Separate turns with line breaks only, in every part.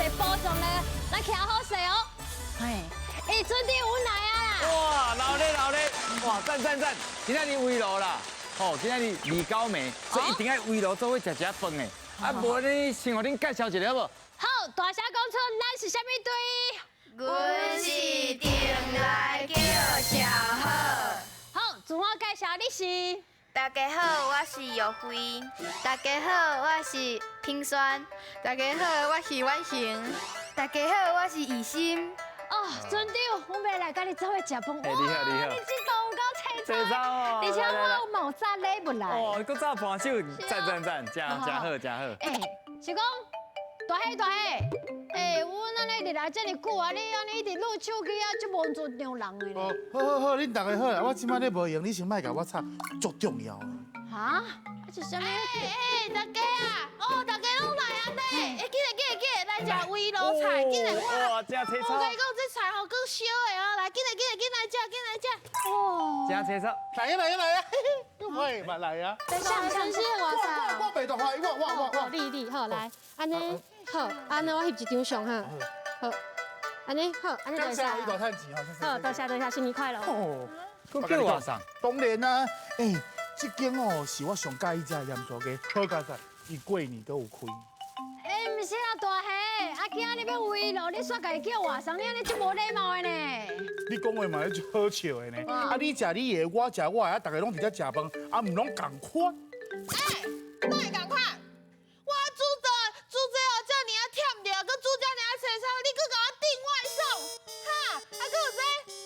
個保障咧，來徛好勢哦。嘿，欸，村長阮來啊啦！
哇，鬧熱鬧熱，哇，讚讚讚！今仔日圍爐啦，吼，今仔日二九暝，所以一定愛圍爐做伙食食飯的。啊，無你先予恁介紹一下好無？
好，大聲講出，咱是啥物隊？
阮是定來叫上好。
好，自我介紹，你是？
大家好，我是玉慧。大家好，我是平萱。大家好，我是婉珩。大家好，我是雨欣。
哦，村長，阮欲來佮你做伙食飯。
欸，你好，你好。
你這頓有夠凄
惨哦！
而且我嘛有紮禮物來。
哦，閣紮伴手，讚讚讚，誠誠好，誠好。
欸，是講大伙大伙，欸，阮按呢佇來遮爾久啊，你按呢一直擼手機啊，足無尊重人的咧。
哦，好好好，恁逐家好啦，我這擺咧無閒，你先莫共我吵，足重要的。
哈？啊是啥物？
欸欸，大家啊，哦，大家攏來啊呢！欸，緊來緊來緊來，來食圍爐菜，緊來哇！
哇，誠青草。
我共你講，這菜吼夠燒的哦，來，緊來緊來緊來食，緊來食。
哦。
誠青草。
來啊來啊來啊！喂，嘛來啊！
等下，先生，哇塞！
我袂大歡喜，我我我我。
你你好來，按呢好，按呢我翕一張相哈，好，按呢好，按呢多謝。
你大趁錢吼。
好，多謝多謝，新年快樂。
哦，
閣叫外送？
當然啦，欸，這間哦是我上佮意食的鹽酥雞，好佳哉，伊過年閣有開。
欸，毋是啦，大兄，啊，今仔日欲圍爐，你煞共伊叫外送，你按呢足無禮貌的呢。
你講話嘛足好笑的呢。啊，你食你的，我食我的，啊，逐家攏佇遮食飯，啊，毋攏仝款。
欸，哪會仝款？我煮這煮這哦，遮爾仔忝著，閣煮遮爾仔青草，你閣共我訂外送，哈？啊，閣有這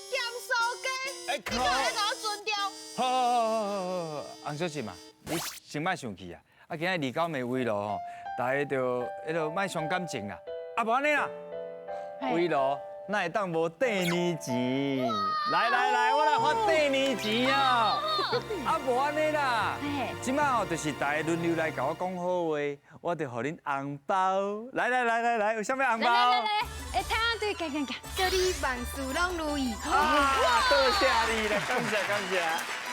鹹酥雞，你閣會共我尊重？
好好好好好好，洪小姐嘛，你先莫生氣啊！啊，今仔日二九暝圍爐吼，大家就彼個莫傷感情啦。啊，無按呢啦，圍爐哪會當無塊年錢？來來來，我來發塊年錢啊！啊，無按呢啦，這擺哦，就是大家輪流來共我講好話，我就予恁紅包。來來來來來，有啥物紅包？
來來來，欸，太陽隊，行行行，
祝你萬事攏如意。
啊，多謝你啦，感謝感謝。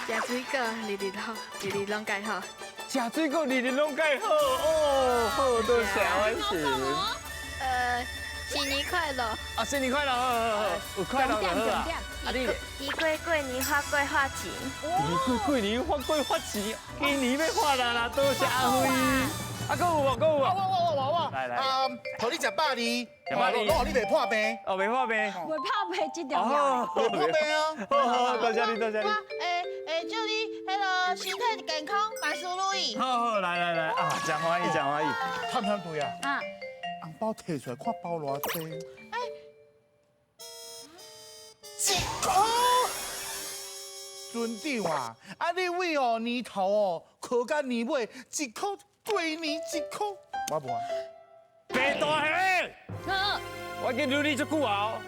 食水果，日日好，日日攏蓋好。
食水果，日日攏蓋好哦，好多謝我是。
新年快樂！
啊，新年快樂，好好好，有快樂就好啊。啊你，
豬過過年發過發錢。
豬過過年發過發錢，今年欲發啦啦，多謝阿輝。啊，閣有無？閣有無？
我我我我我。
來來。
啊，予你食百二，
食百二，
我予你袂破病。
哦，袂破病。
袂破病這重要。
袂破病啊。
好好，多謝你，多謝你。
欸欸，祝你彼個身體健康，萬事如意。
好好，來來來，啊，誠歡喜，誠歡喜。
探險隊啊。
啊。
紅包提出來看包偌濟。
欸。
一箍。村長啊，啊你為哦年頭哦，考到年尾一箍過年一箍，我無愛。
白大俠，我見你足久啊！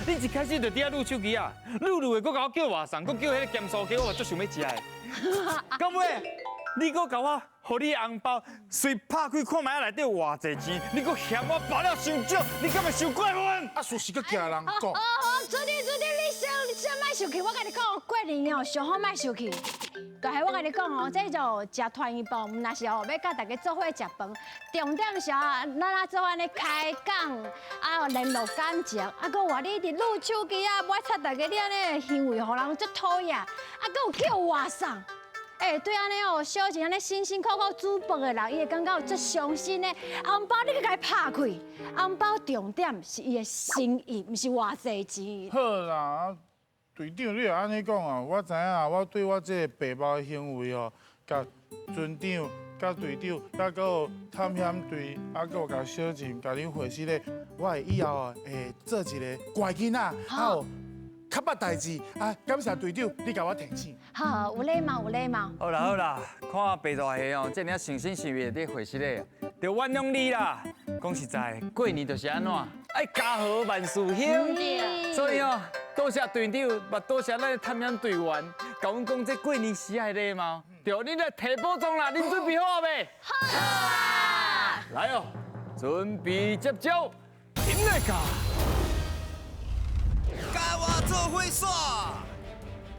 你一開始就佇遐擼手機啊，擼擼的，閣共我叫外送，閣叫彼個鹹酥雞，我足想欲食的。到尾，你閣共我，予你紅包隨拍開看覓仔內底有偌濟錢，你閣嫌我包了傷少，你敢會傷過分？
啊，事實閣驚人講。
哦哦，村長村長，你先你先莫生氣，我共你講，過年哦，上好莫生氣。但係我共你講哦，這就食團圓飯，毋若是哦，欲佮大家做伙食飯。重點是啊，咱啊做按呢開講，啊聯絡感情，啊閣話你一直擼手機啊，抹擦大家你按呢行為，予人足討厭，啊閣有叫外送。欸，對按呢哦，小錢按呢辛辛苦苦煮飯的人，伊會感覺有足傷心的。紅包你閣共伊拍開，紅包重點是伊的心意，毋是偌濟錢。
好啦，隊長你若按呢講啊，我知影，我對我這個白目的行為哦，共村長、佮隊長、佮閣有探險隊，啊，閣有共小靜、共恁會師咧，我會以後哦，會做一個乖囡仔，啊有較捌代誌啊！感謝隊長，你共我提醒。
好，有禮貌，有禮貌。
好啦好啦，看白大俠哦，遮爾誠心誠意佇會失禮，就原諒你啦。講實在，過年就是按怎，愛家和萬事興。所以哦，多謝隊長，嘛多謝咱的探險隊員，共阮講這過年時的禮貌。對，恁來提保障啦，恁準備好未？
好啊！
來哦，準備接招，停來噶！
共我做伙耍！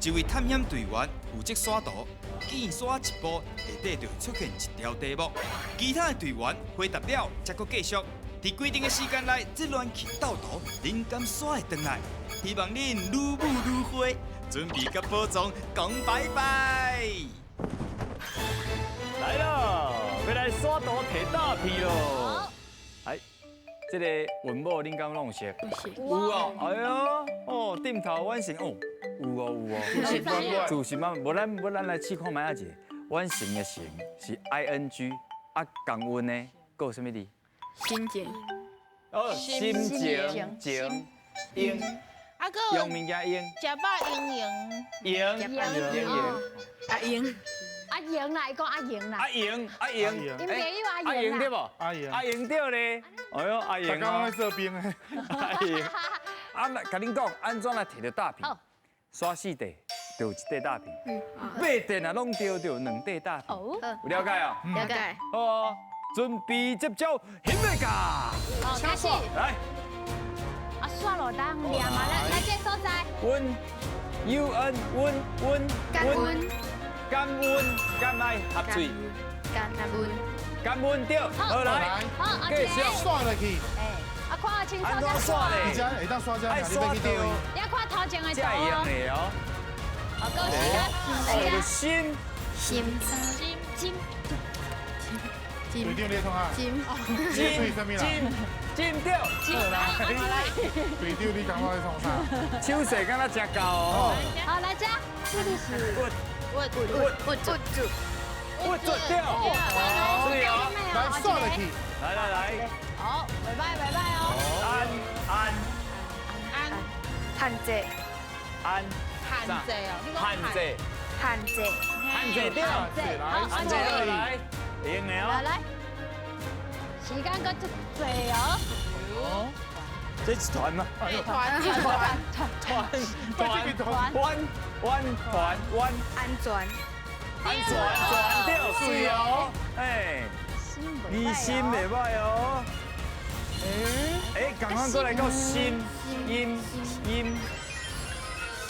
一位探險隊員負責耍圖，見耍一步，下底就會出現一條題目，其他的隊員回答了，才閣繼續。佇規定的時間內，這亂去鬥圖，靈感煞會轉來。希望恁愈舞愈花，準備佮寶藏講拜拜。
來咯，欲來刷圖提大片囉。哎，這個韻母恁敢攏有識？有哦，哎喲，哦，點頭完成哦，有哦有哦。自信滿滿，無咱無咱來試看覓仔一个，完成的成是 I N G，啊仝韻的，閣有啥物字？
心情。
哦，心情情用。
啊，閣
用物件用。
食飽閒閒。
閒閒閒。
阿英。
阿英啦，伊講阿英啦。
阿英阿英。
𪜶朋友阿英
阿英對無？
阿英。
阿英對咧。哎喲，阿英。
逐工咧做兵的。
阿英。啊，來，共恁講，按怎來提著大片？刷四塊，就有一塊大片。八塊若攏著，就有兩塊大片。有了解哦？
了解。
好，準備接招，興來噶。
好，開始。
來。
啊，刷落當念嘛，來來，這所在。
溫，U N 溫溫
感恩，
感恩感愛合水。
感恩，
感恩對，好來，
好，
繼續
刷落去。
哎，啊，看清楚才
刷咧。
你這會當刷這，你欲去佗位。
你看頭前的圖
這會用的哦。
好，夠時間，
心
心
心金。
隊長你創啥？
金
金什麼啦？
金對。
金來。
隊長你感覺咧創啥？
手勢敢若真厚哦。
好，來這，這裡是。
骨
骨骨骨骨
骨對。水哦。
來刷落去。
來來來。
好，袂歹袂歹哦。
安安
安
限制
安
限制哦，
限制
限制
限制對。
好，
限制來。用的哦。
來來，時間閣足濟哦。
這是團嗎？
團團
團團團彎團彎。
安全。
安全全對，水哦。哎，你心袂歹哦。哎，仝款閣來到心音音。
心。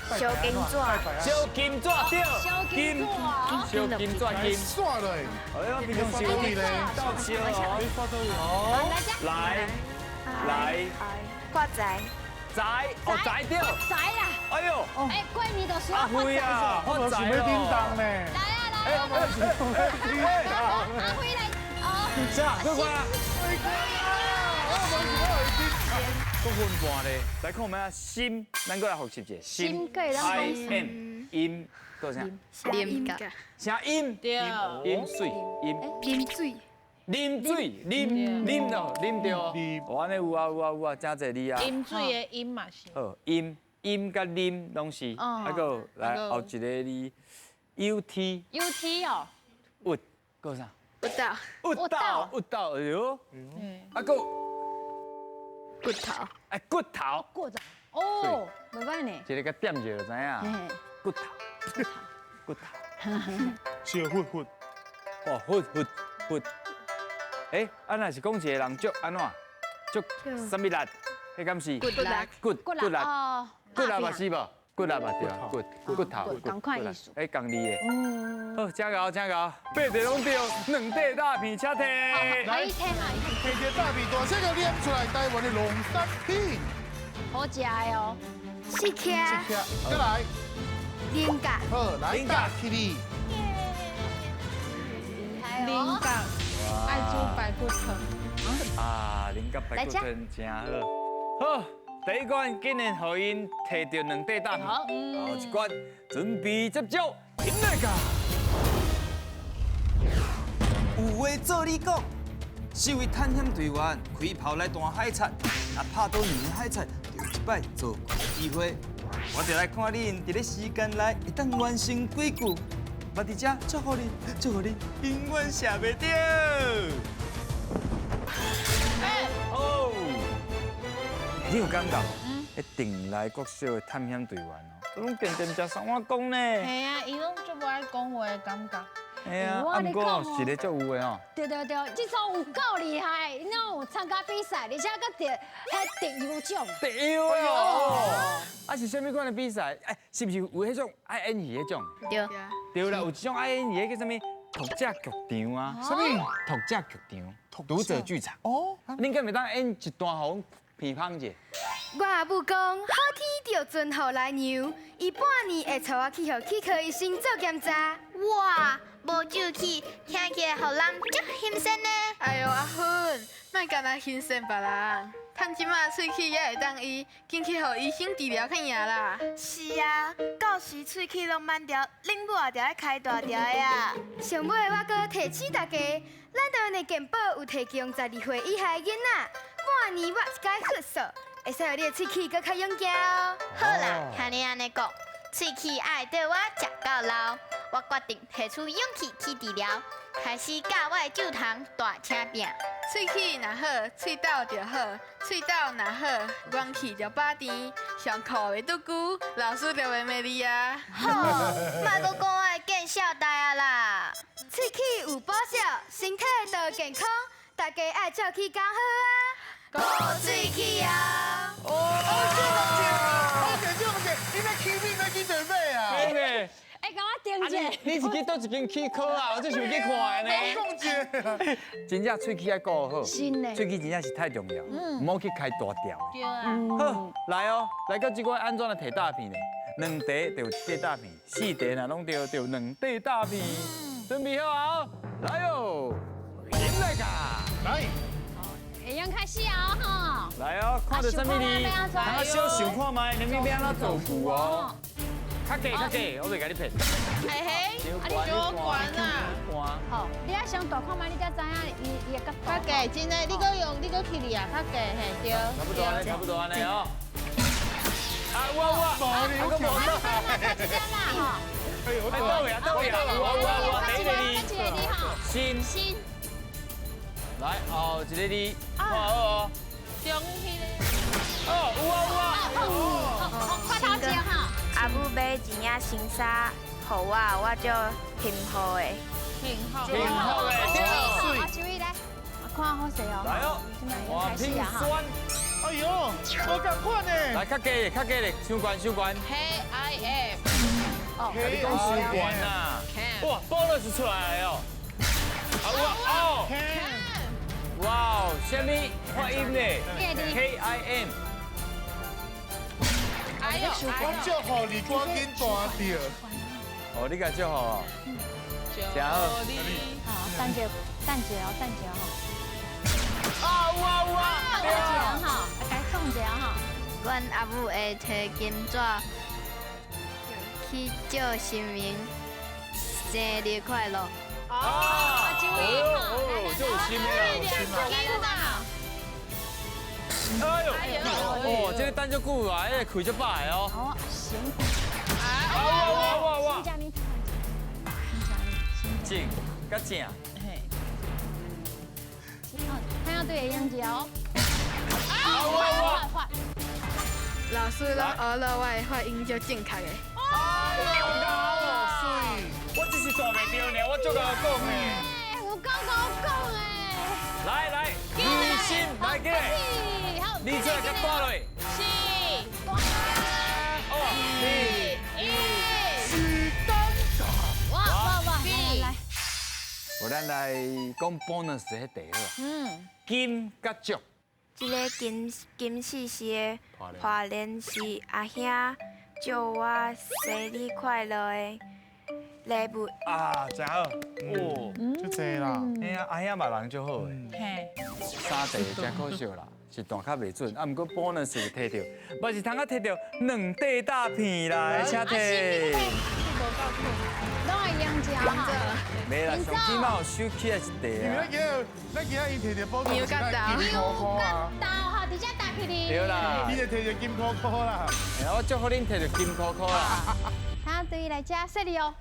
燒金紙，
燒金紙對，
燒金紙，
燒金紙金。
刷落。
哎呦，平常時到燒哦。來來
發財，
財哦財對，
財啦。
哎呦，
哎，過年就需要
阿輝啊，
我想欲叮當呢。
來啊來啊，阿輝來，哦。
啥？快快。閣分半咧，來看覓仔心，咱閣來複習一下。
心
，I M 音，閣啥？
啉甲。
啥音？
對。
飲水，飲。
啉水。
啉水，啉啉哦，啉著哦。哦，按呢有啊有啊有啊，誠濟字啊。
飲水的飲嘛是。
好，飲飲佮啉攏是。啊，閣來後一個字，U T。
U T 哦。
鬱，閣啥？
鬱到。
鬱到，鬱到，哎喲。啊，閣。
骨頭。
哎，骨頭。
骨頭。哦，袂歹呢。
一个共點著就知影。骨頭。骨頭。骨頭。
燒忽忽。
哦，忽忽忽。哎，啊，若是講一個人足按怎？足啥物力？彼敢是？
骨力。
骨骨力。骨力嘛是無？骨力嘛對，骨骨頭。
仝款意思。
哎，仝字的。好，真𠢕真𠢕，八塊攏對，兩塊大片，請提。
來，提嘛。
提著大片，大聲共念出來，台灣的農產品。
好食的哦。
四顆。
四顆，再來。
菱角。
好，來打起哩。
菱角，愛煮排骨湯。
啊，菱角排骨湯真好。好，第一關竟然予𪜶提著兩塊大片，後一關準備接招，起來噶。
有話做你講，四位探險隊員開炮來彈海賊，若拍到兩个海賊，就有一擺做怪的機會。我就來看恁佇咧時間內會當完成幾句。嘛佇遮祝福恁，祝福恁永遠射袂著。
哦，你有感覺無？彼定來國小的探險隊員哦，攏定定食三碗公呢。
嘿啊，伊攏足無愛講話的感覺。
嘿啊，啊毋過是咧足有的哦。
對對對，這組有夠厲害，𪜶攏有參加比賽，而且閣得彼特優獎。
特優哦！啊是啥物款的比賽？哎，是毋是有彼種愛演戲彼種？
對。
對啦，有一種愛演戲，彼叫啥物？讀者劇場啊。
啥物？
讀者劇場，讀者劇場。哦，恁敢會當演一段予阮鼻芳者？
我阿母講，好天就尊予來娘，伊半年會帶我去予齒科醫生做檢查。
哇，無蛀齒，聽起來予人足新鮮呢。
哎喲，阿芬，莫干焦欣羨別人，趁這馬喙齒猶會當醫，緊去予醫生治療較贏啦。
是啊，到時喙齒攏滿條，恁母也著愛開大條的啊。
上尾我閣提醒大家，咱台灣的健保有提供12歲以下的囡仔，半年抹一擺氟素，會使予你的喙齒閣較勇健哦。
好啦，聽你按呢講，喙齒愛綴我食到老，我決定提出勇氣去治療，開始教我的舅堂大聲拼。
喙齒若好，喙斗就好；喙斗若好，元氣就飽甜。上課袂拄久，老師就袂罵你啊。
好，莫閣講我會見笑呆啊啦。
喙齒有保障，身體就健康，大家愛照起工好啊。
顧喙齒啊！
哦，這個這個，你欲起碼欲去對買啊？
對。
哎，共我定者。
你是去佗一間齒科啊？我這想去看的呢。
講者，
真正喙齒愛顧好，
真的，
喙齒真正是太重要，毋好去開大條的。
對啊。
好，來哦，來到這關按怎來提大片呢？兩塊就有一塊大片，四塊若攏對就有兩塊大片。準備好啊！來哦，進來噶。
來。
會用開始啊吼！
來哦，看著啥物字？通小想看覓，你欲按怎造句哦？較低較低，我袂共你騙。
嘿嘿，啊你傷懸啊！
好，你愛先大看覓，你才知影伊伊的角度。
較低，真的，你閣用，你閣起哩啊，較低嘿，對。
差不多按呢，差不多按呢哦。啊有啊有啊，啊閣無到。哎，到位啊到位啊，有啊有啊有啊，第一个字。新。
新。
來後一个字，看好哦。
中彼个。
哦，有啊有啊。
好，快头前哈。
阿母買一领新衫，予我，我足幸福的。
幸福。
幸福的，對。
阿秋姨來，看好勢哦。
來哦，黃品酸。
哎喲，無仝款呢。
來，較低的，較低的，傷懸傷懸。
K I M。
哦，
你講傷懸啊！哇，bonus 出來哦。啊哇哦。哇，啥物發音呢？K I M。
哎呦，
我祝福你趕緊彈著。
哦，你共祝福哦。
真好。
好，等者，等者哦，等者吼。
啊有啊有啊！
等者吼，啊，共講一下吼。
阮阿母會提金紙去祝神明生日快樂。
啊，哦哦，這有心的啊！哎呦，哦，這個等足久啊，那個開足飽的哦。
哦，行。
啊哇哇哇哇！正，較正。
嘿。
好，看下對的樣子哦。
啊哇哇！
老師攏學了我的發音足正確的。
哎呦，我只是彈袂著爾，我足𠢕講的。
有講講講的。
來來，李心來過來，你出來佮帶落。
四、
哦，二、
一，
時間到。
哇哇哇！來來來，
我咱來講 bonus 彼題好。嗯。金佮祝。
這个金金絲絲的花鏈是阿兄祝我生日快樂的禮物。
啊，真好，哦，
足濟啦。
嘿啊，阿兄嘛人足好的。
嘿。
三題真可惜啦，是彈較袂準，啊，毋過 bonus 有提著，嘛是通啊提著兩塊大片啦，請提。
攏會用食哈。
袂啦，上起碼有收起來一塊啊。
咱今仔伊提著寶
牛角豆，
牛角豆哈，直接打起哩。
對啦。
伊就提著金箍箍啦。
我祝福恁提著金箍箍啦。
他對來食雪梨哦。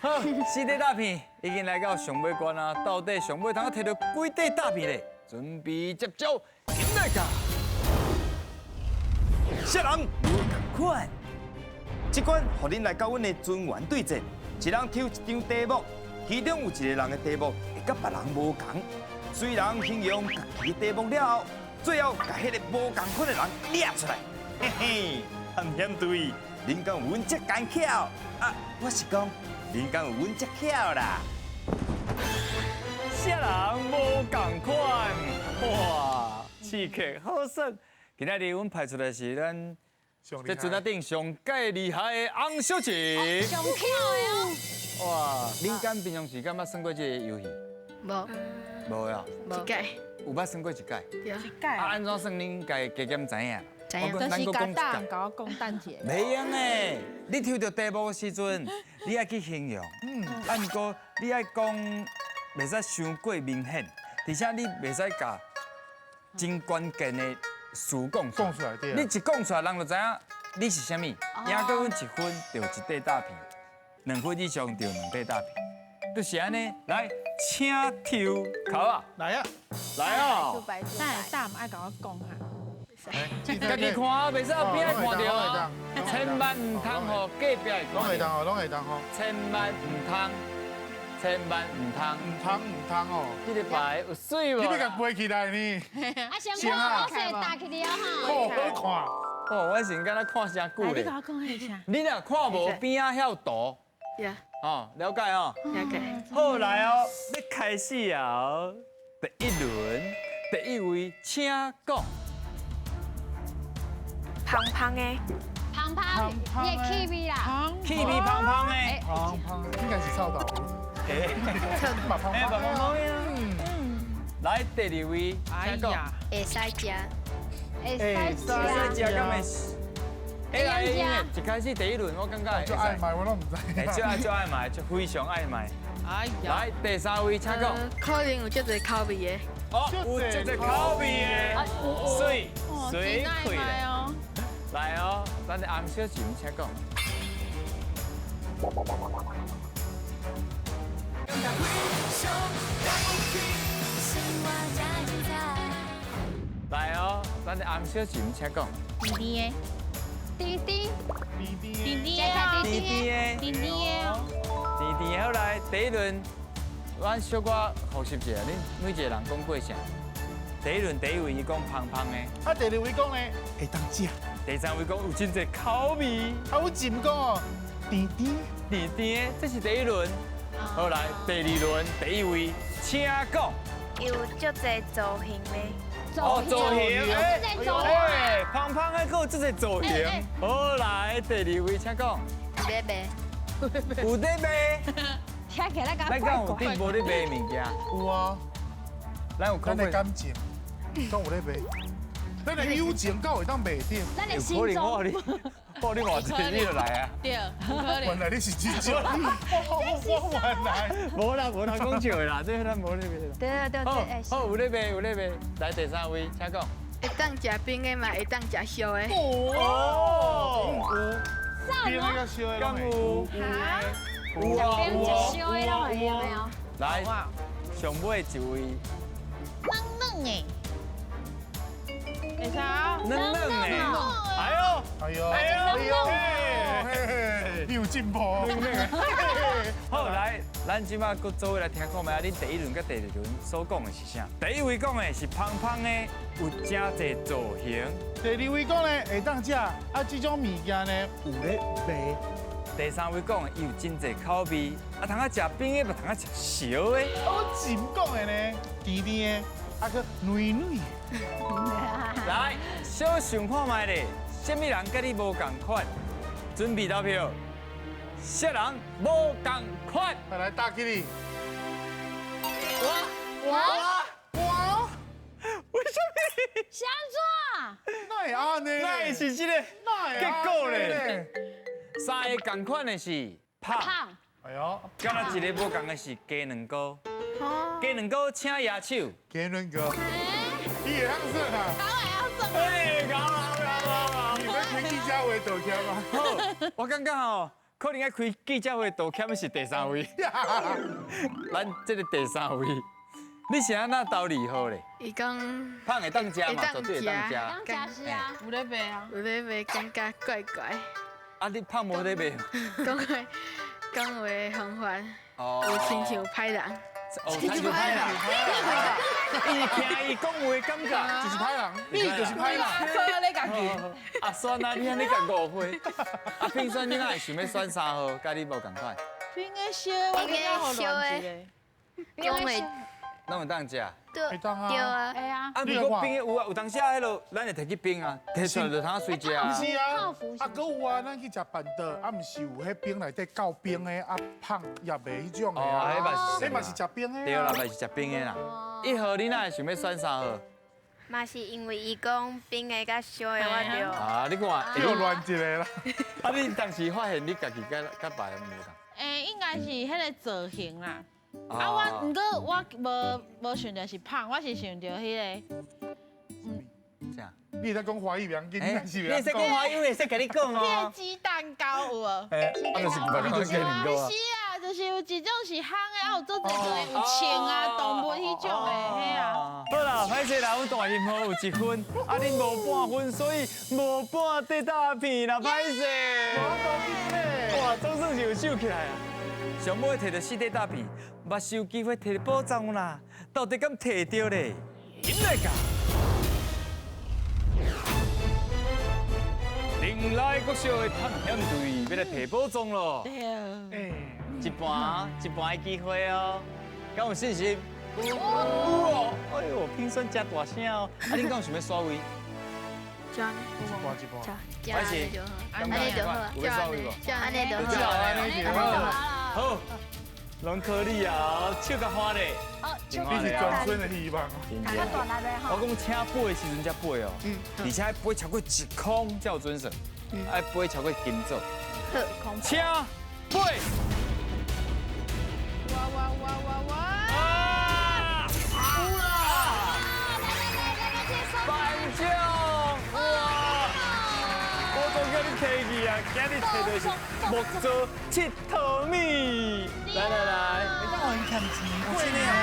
好，四塊大片已經來到上尾關啊，到底上尾通啊提著幾塊大片咧？準備接招，進來噶。
啥人無仝款？這關予恁來佮阮的尊員對戰，一人抽一張題目，其中有一個人的題目會佮別人無仝。雖然形容家己的題目了後，最後共彼个無仝款的人掠出來。嘿嘿，探險隊，恁敢有阮遮奸巧？啊，我是講，恁敢有阮遮巧啦？
啥人無仝款？哇，刺客好耍！今仔日阮派出來是咱這船仔頂上蓋厲害的翁小姐。
上巧的哦。
哇，恁敢平常時敢捌耍過這个遊戲？
無。
無啊？
一屆。
有捌耍過一屆？
一
屆。啊，按怎耍？恁家加減知影？
知影。就是共大人共我講等一下。
袂用的，你抽著題目的時陣，你愛去形容。啊，毋過你愛講袂使傷過明顯，而且你袂使共真關鍵的詞講
講出來。
你一講出來，人就知影你是啥物。贏過阮一分，就一塊大皮；兩分以上，就兩塊大皮。就是按呢，來，請抽卡啊！
來啊！
來哦！
大毋愛共我講哈。
家己看啊，袂使予邊仔看著啊！千萬毋通予隔壁看。
攏會當哦，攏會當哦。
千萬毋通，千萬毋通，
毋通毋通哦。
這个牌有媠無？
你欲共背起來呢？
啊，先看好勢打起來哈。
好好看。
哦，我先敢若看啥久咧。
你共我講彼啥？
你若看無邊仔遐圖。哦，了解哦。
了解。
好來哦，欲開始啊！第一輪，第一位，請講。
胖胖的，
胖胖，你的氣味啦，
氣味胖胖的，
胖胖，應該是臭豆腐。
胖胖胖的。來，第二位，請講。
會使食，
會使
食，敢會？會使，一開始第一輪我感覺
足愛賣，我攏毋知。
足愛足愛賣，足非常愛賣。
哎呀！
來，第三位，請講。
可能有足濟口味的。
哦，有足濟口味的，媠媠氣咧。來哦，咱的翁小姐，請講。來哦，咱的翁小姐，請講。
甜甜的，
甜甜，
甜
甜甜的，
甜甜的，
甜甜的。
甜甜的，好來，第一輪，咱小可複習一下，恁每一個人講過啥？第一輪第一位伊講胖胖的，
啊，第二位講呢會當食。
第三位講有真濟口味，
啊，阮前講哦，甜甜
甜甜的，這是第一輪。好來，第二輪第一位，請講。
有足濟造型的。
哦，造型，哎，胖胖的，閣有足濟造型。好來，第二位請講。
有咧賣。
有咧賣。
聽起來敢
咱敢有佇無咧賣物件？
有啊。
咱有
咱的感情，敢有咧賣？咱的友情敢會當賣著？
咱的心中。
我你，我你偌濟你就來啊？
對，
原來你是這種，我原來。
無啦無啦，講笑的啦，這咱無咧賣啦。
對對對，
好，有咧賣有咧賣，來第三位，請講。
會當食冰的嘛，會當食燒的。
哦，
有。冰的佮燒的攏會。
有啊
有啊，食燒的攏會用的哦。
來，上尾一位。
軟軟的。
會使啊，
軟軟的，哎呦，
哎呦，哎呦，嘿，你有進步。
好，來，咱這擺閣做伙來聽看覓啊？恁第一輪佮第二輪所講的是啥？第一位講的是胖胖的，有誠濟造型。
第二位講呢，會當食，啊，這種物件呢，有咧賣。
第三位講的，伊有真濟口味，啊，通啊食冰的，嘛通啊食燒的。
我前講的呢，甜甜的。啊，閣軟軟。
來，小想看覓咧，啥物人佮你無仝款？準備投票，啥人無仝款？
來打起你。
我我
我，
為啥物？
是按怎？
哪會按呢？
哪會是這個結果咧？三个仝款的是胖。
胖。
哎呦，
敢若一个無仝的是雞卵糕。雞卵糕，請舉手。
雞卵糕，你會曉算啊？
我會曉算。
哎，𠢕𠢕𠢕𠢕。
你欲開記者會道歉嗎？
好，我感覺吼，可能愛開記者會道歉的是第三位。咱這個第三位，你是按怎投二號咧？
伊講
胖會當食嘛，絕對會當食。
當食是啊。
有咧賣啊？
有咧賣，感覺怪怪。
啊，你胖無咧賣？
講話講話方法，有親像歹人。
哦，親像歹人。伊聽伊講話感覺
就是歹人，你就是歹人。
所以你家己。
啊，選啊，你按呢共誤會。啊，品選你哪會想欲選三號，佮你無仝款？
冰的燒的，我感覺予亂一个。
講話
拢会当食。
对。
会当啊。
对啊。
会啊。
啊，毋过冰的有啊，有当时啊，彼落咱会提去冰啊，提出来就通随食啊。
毋是啊，啊，阁有啊，咱去食办桌，啊，毋是有彼冰内底够冰的，啊，芳叶的彼种的啊。
哦，
彼嘛是食冰的。
对啦，嘛是食冰的啦。一号你哪会想欲选三号？
嘛是因为伊讲冰的佮烧的，我就
啊，你看，
又乱一个啦。
啊，你当时发现你家己佮佮别人无仝？
欸，应该是彼个造型啦。啊，我毋过我无想著是胖，我是想著彼个。
啥？
你会使讲华语袂要紧，你
你会使讲华语，会使共你讲哦。
彼个鸡蛋糕有无？
欸，啊，就是你讲鸡蛋糕啊。
是啊，就是有一种是烘的，啊有做一个有穿啊动物彼种的，嘿啊。
好啦，歹势啦，阮大银号有一分，啊恁无半分，所以无半块大片啦，歹势。哇，总算是有收起来啊！上尾摕著四块大片，目睭机会摕著宝藏啦，到底敢摕著咧？紧来噶！另来国小的探险队欲来摕宝藏咯！
对。
一盘一盘的机会哦，敢有信心？有哦！哎呦，平选真大声哦！啊，恁敢有想欲刷位？
这样。
一盘一盘。
还是
按呢就好，
有欲刷位无？
按呢就好，
按呢就好。好，拢靠你啊！手较欢咧。
你是全村的希望。
我讲请飞的时阵才飞哦，而且爱飞超过一空才有准算，爱飞超过金组。
好，
请飞。
哇哇哇哇哇！
啊！有啦！
来来来来，
班长，哇！我都叫你提去啊，今日提的是木造佚佗米。来来来，
你当我很欠钱，
真的啊！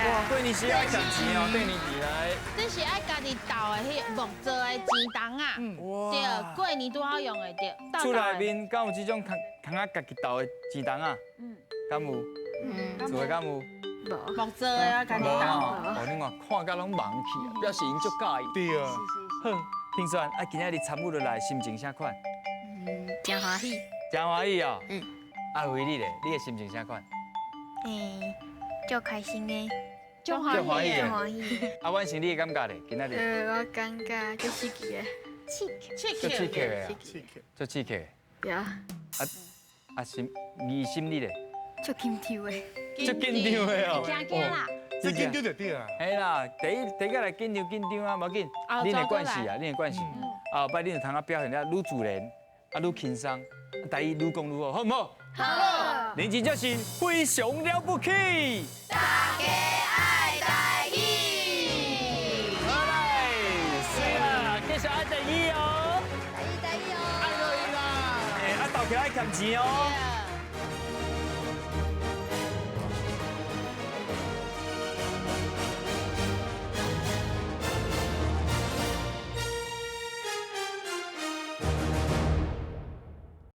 哇，过年时爱欠钱哦，过年时来。
这是爱家己斗的彼木做的钱筒啊，对，过年拄好用的对。
厝内面敢有这种空空仔家己斗的钱筒啊？敢有？厝的敢有？
木做的啊，家己斗。
哦，你看看甲拢茫去啊，表示𪜶足佮意。
对啊。
好，听说啊，今仔日参与落来，心情啥款？
真欢喜。
真欢喜哦。阿辉你咧，你的心情啥款？
欸，足开心的。
足欢
喜的。
欢喜。
啊，婉成你的感觉咧？今仔日？
我感觉足刺激的。
刺激。
足刺激的啊。
刺激。
足刺激的。
对啊。
啊啊心，疑心你咧？
足紧张的。
足紧张的哦。
惊惊啦。
这紧张就对啦。
嘿啦，第一个来紧张紧张啊，无要紧，恁的关系啊，恁的关系。后摆恁就通啊表现得愈自然，啊愈轻松，台语愈讲愈好，好毋好？
好。
恁真正是非常了不起。
大家爱台语。
好嘞，是啦，继续爱台语哦。
台语台语哦。
爱落去啦。欸，啊，斗起来爱欠钱哦。